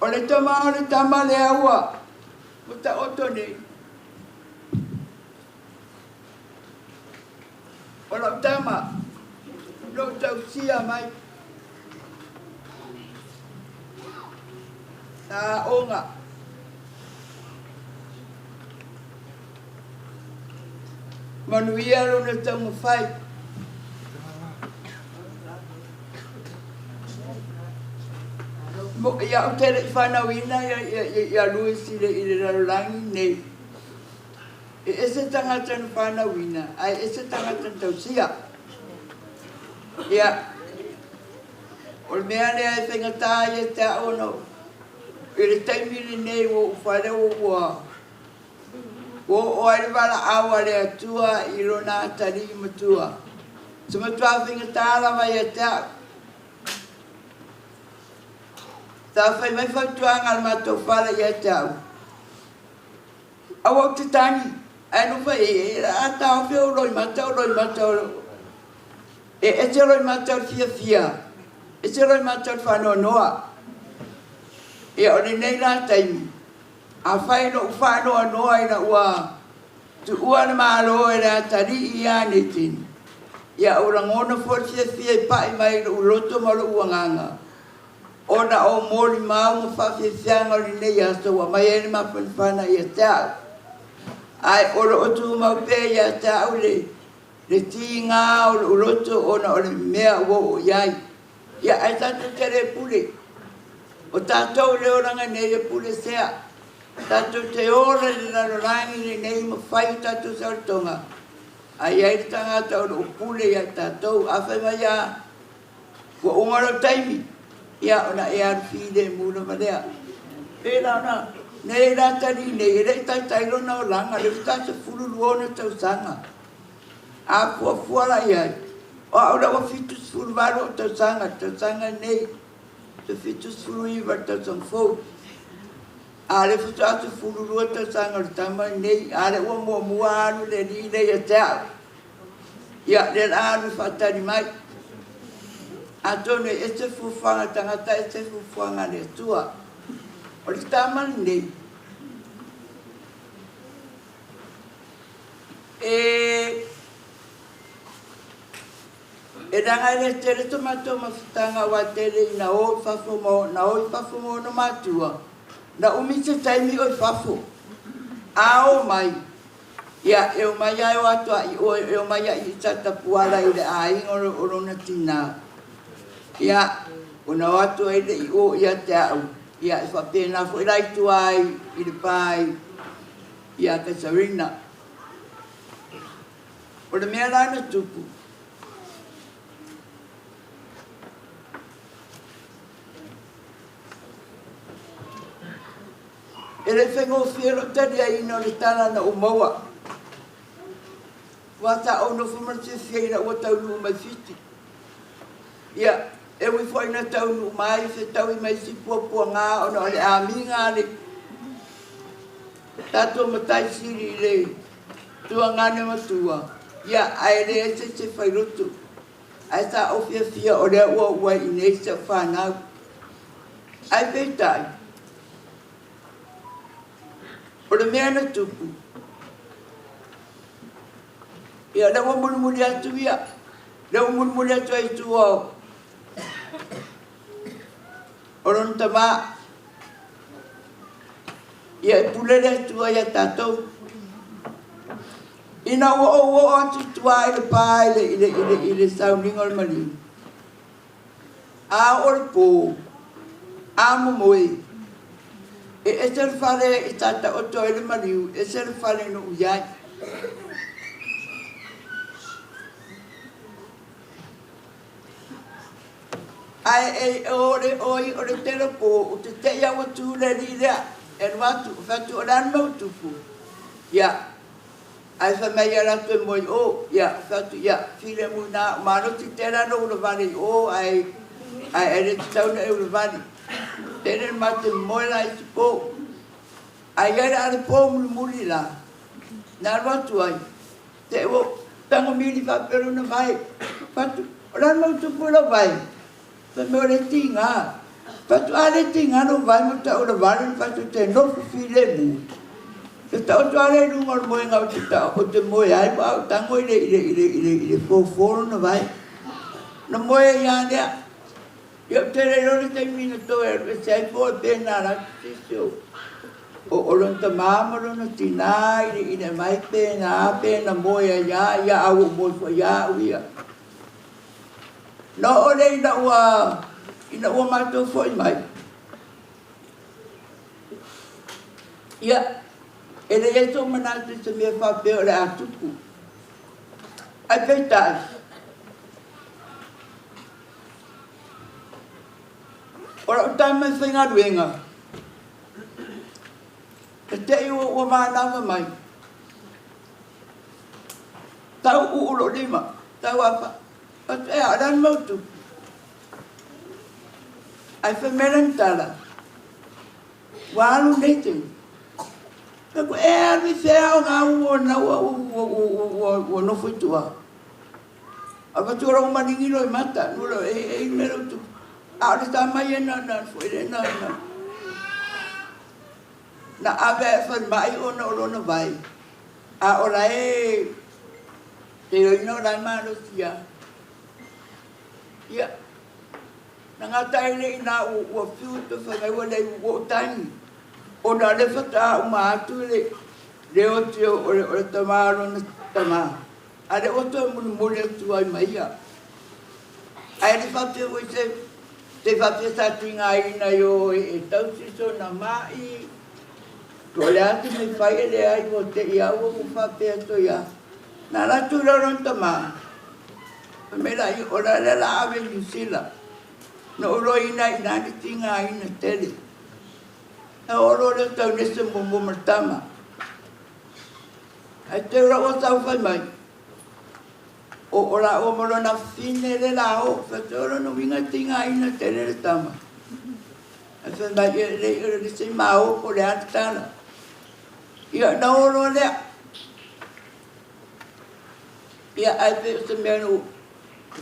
O le tama o le tama lea ua ua taoto nei. O lau tama, na ou tausia mai. Sa aoga. Manuia lona taumafai. Ia ou te le i fanauina ia Louis i le lalolagi nei. E ese tagata na fanauina, ae ese tagata na tausia. Ia, o le mea lea e faigata ai ia te au ona i le taimi lenei ua ou fale ua oo ai le valaau a le Atua i lona atalii matua. Se matua faigata lava ia te au. Sa fai mai fautuaga a le matou fale ia te au. Aua ou te tagi, ae nofo e a taofi ou loimata, o loimata o e ese loimata o le fiafia, ese loimata o le faanoanoa. Ia o lenei la taimi, afai na ou faanoanoa ina ua tuua le Malo e le atalii ia Nathan, ia ua lagona foi le fiafia i pai mai i lou loto ma lou agaga, ona o molimau ma faafiafiaga o lenei aso ua aumai ai le mafanafana ia te au. Ae o lo o tumau pea ia te au le tiga o lou loto ona o le mea ua oo i ai. Ia ae tatou te le pule. O tatou le olaga nei e pule sea. Tatou te ola i le lalolagi lenei ma fai o tatou saolotoga. Ae i ai le tagata o lo o pule ia i tatou. A fai mai lava ua uma lou taimi, ia ona e alu filemu lava lea. Pei la ona nei la atalii nei e le i taitai lona olaga, lea faatoa 12 ona tausaga. A fuafua la i ai, o au lea ua 78 ou tausaga, le tausaga nei, te 79 le tausaga fou. A lea faatoa 12 tausaga o le tama lenei, a lea ua muamua alu le alii lea ia te au. Ia, lea o le a alu e faatali mai. Atonu e ese fuafuaga a le tagata, ese fuafuaga a le Atua. O le tama lenei, e leaga e le tele to matou mafutaga aua e tele ina o i fafo ma na o i fafo ma ona matua. Na umi se taimi o i fafo. A o mai, ia e omai lava e o atu a i o, e omai a i Satapuala i le aiga o lona tina. Ia, ona o atu ai le i o ia te au. Ia, e faapena foi la i tua i le pa ia Kaisarina. O le mea la na tupu, e le faigofie lou taliaina o le tala na ou maua. Aua sa ou nofo ma le fiafia ina ua taunuu mai Fiti. Ia, e ui foi ina taunuu mai fetaui ma isi puapuaga ona o le amiga a le tatou matai sili i le tuagane matua, ia, ae leai se isi e failoto. Ae sa ou fiafia o lea ua oo ai i inei si au fanau. Ae peitai, o le mea na tupu, ia lea ua mulimuli atu ia, lea ua mulimuli atu ai i tua o lona tama. Ia e pule le Atua ia tatou. Ina ua ou oo atu i tua i le pa i le sauniga o le maliu, a oo le po, a momoe, e ese le fale i sa taoto ai le maliu, ese le fale na ou i ai. Ae e o le oi o le tele o po, ou te te i au atu le alii lea, e alu atu, ou fai atu, o le a le mea ua tupu? Ia, ae fai mai ia latou e moe i o, ia, ou fai atu, ia, filemu ina, ua malosi tele lava lou ulavale i o, ae, ae e le tatau ona e ulavale. Tele le matou moe la isi po. Ae i ai la le po mulimuli la, na alu atu ai, te ua tago mili faapea lona vae. Fai atu, o le a le mea ua tupu i lau vae? Fai mai o le tiga. Fatu a le tiga lou vae ma ta'u o le 8 ona fatu te nofo filemu. E ta'oto a le i luga o le moega ou te ta'u ou te moe ai ma au tago i le i le i le i le i le fofo lona vae. Na moe ai a lea. Ia ou te le iloa le taimi na toe alu ese ai po o pe na ala atu se isi o o o lona tamā ma lona tinā i le i le aumai pe na a pe na moe ai a ia a ua ou moe foi ia au ia. Na oo lea ina ua ina ua matou foi mai. Ia, e leai sou manatu i se mea faapea o le a tupu. Ae peitai, o lau tama e faigaluega, e te i ua ua manava mai, tau uu lou lima, tau apa, atu ea, o le a le mau tupu? Ae fai mai lana tala, Ua alu nei taimi. Fai atu, E alu i fea o ga ua na ua ua ua ua ua nofo i tua. Avatu o lou maligi loa i mata, nu lo e e i mea lou tupu. A o le tama ia na na foi le na na na ave ae falemai ona o lona vai. A o la e te iloina o la e malosi lava. Ia, na gata ai lea i ina ua fiu toe fai mai ua leai ua ou tagi ona o lea faatoa uma atu le le oti o le o le tama o lona tama a o lea ua toe mulimuli atu ai ma ia. Ae le faapea foi se se faapea sa tigaina i o e tausi sona ma'i po o le a se mea fai e leai ua te i a ua faapea atu ai a. Na alu atu loa lona tama, fai mai laia, o lea o le a ave i Niu Sila. Na ou iloaina ai i ina le tigaina tele. Na oo loa lea tau nese muamua ma le tama. Ae teu la ua tau fai mai, o, o laua ma lona afafine lea o le a o. Fai atu, o lona uiga e tigaina tele le tama. Ae fai mai, e le, o le se i ma o po o le a le tala. Ia, na oo loa lea. Ia, ae pei o se mea na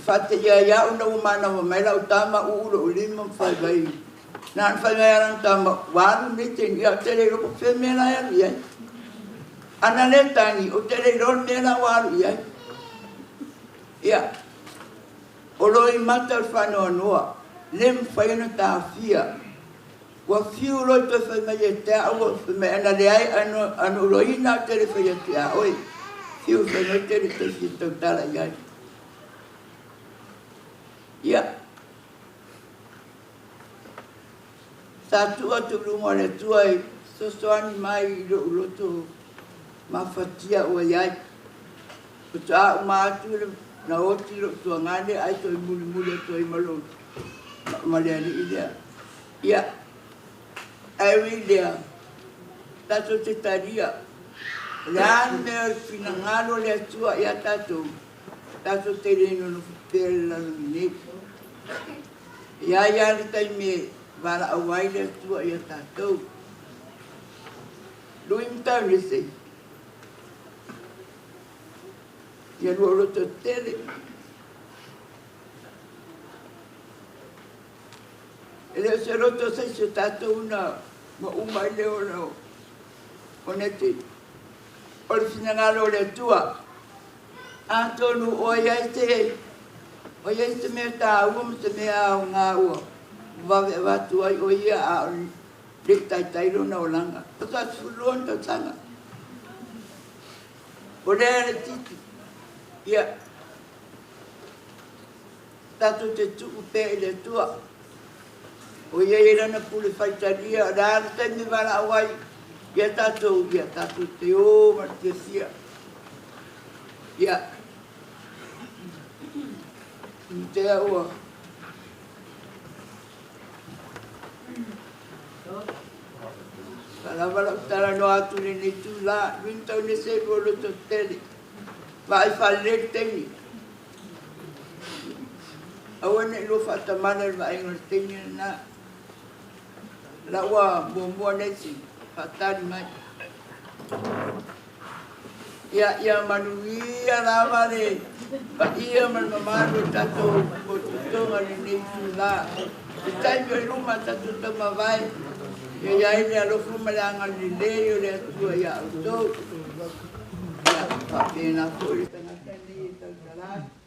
faateia ai au ina ua manava mai lau tama, uu lou lima ma fai mai. Na ona fai mai lava lana tama, ua alu lenei taimi, ia ou te le iloa po o fea le mea la e alu i ai. A na le tagi, ou te le iloa le mea la ua alu i ai. Ia, o loimata o le faanoanoa, le mafai ona taofia. Ua fiu loa toe fai mai ia te au, ua fai mai, ana leai, ana ou loina ou te le fai atu ia oe. Fiu fai mai te le toe fia tautala i ai. Ia, sa tuu atu i luga o le Atua e fesoasoani mai i lou loto mafatia ua i ai. Faatoa uma atu le na oti lou tuagane ae toe mulimuli atu ai ma lou ma le alii lea. Ia, ae ui i lea, tatou te talia, o le a le mea o le finagalo o le Atua ia tatou, tatou te le nonofo pea i le lalolagi nei. E i ai lava le taimi e valaau ai le Atua ia tatou. Lui ma Taunese, ia lua loto tele. E le o se loto o se isi o tatou na uma ai le ola o Neti. O le finagalo o le Atua. Atonu o i ai se, o i ai se mea taua ma se mea aoga ua vave avatu ai o ia a o le i taitai lona olaga. Faatoa 12 ona tausaga. O lea le titi. Ia, Tatou te tuu pea i le Atua. O ia i lana pule faitalia, o le a le taimi e valaau ai ia tatou, ia tatou te o ma le fiafia. Ia, Timotea ua Faalava lau talanoa atu i lenei itula, nui ma taunese e lua loto tele, vaai faalelei le taimi. Aua ne i lua faatamala i le vaaiga o le teine lena. La ua muamua nesi faatali mai. Ia, ia manuia lava le paia ma le mamalu o tatou potopotoga i lenei itula. Le taimi o i luma tatou taumavae, ia i ai le alofa ma le agalelei o le Atua iā outou. Ia faapena foi le tagata lenei e tautala atu.